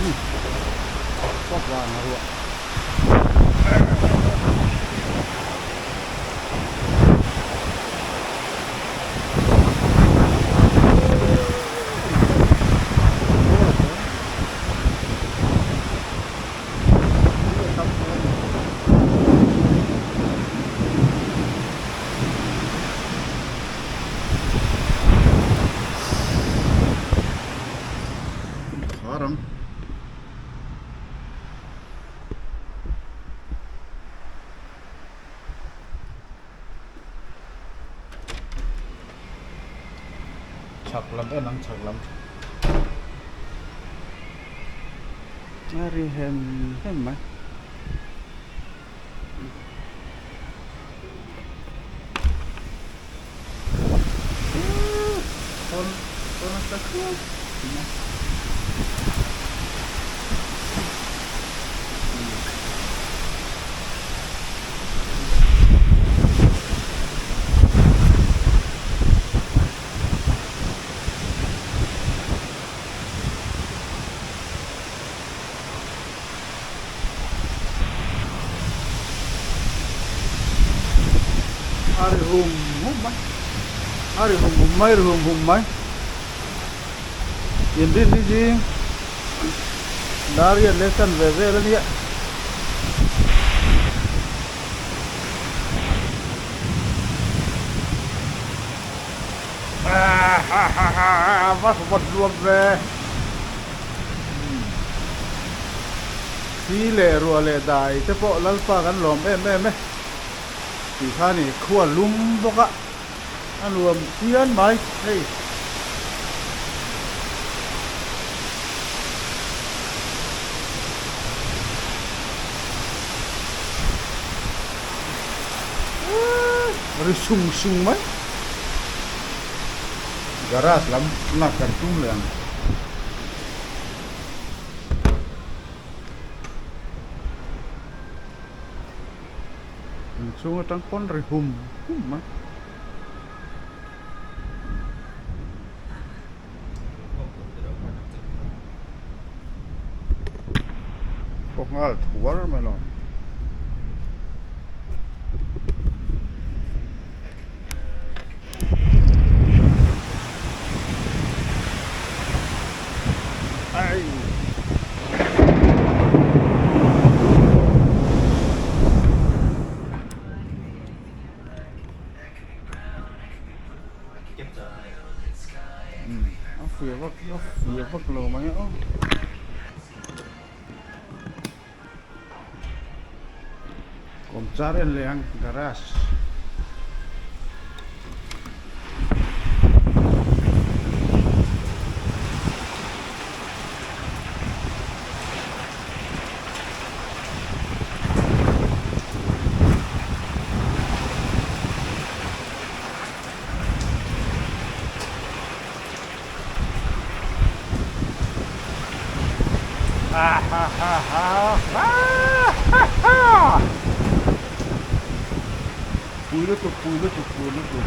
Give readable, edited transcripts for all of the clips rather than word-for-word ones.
Umm vang a ruah. Khar ang. Chhak lam en ang chhak lam. A ri hem hem mai. A ri hum hum mai a ri hum hum mai ri hum hum mai inrin hi zing dar riat leh chan ve vel a nia. A va vawt ruam ve. Thli leh ruah leh dai te pawh Lalpa kan lawm em em e tih kha a ni. Khua lum bawk a, a nuam phian mai hei. Ri sung sung mai. Garage lam lak kan tum leh ang. Inchhung atang pawn ri hum hum mai. Khaw nghal thuar mai lo. A fia vak a fia vak lo mai a aw. Kawmchar en leh ang garage. Pui lutuk pui lutuk pui lutuk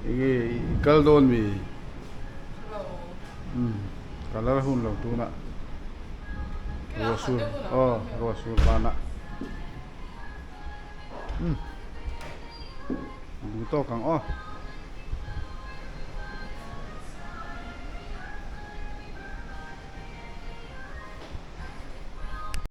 Enge i kal dawn mi? Umm ka lal hun lo tunah ruah sur aw ruah sur vanah umm duh tawk ang aw.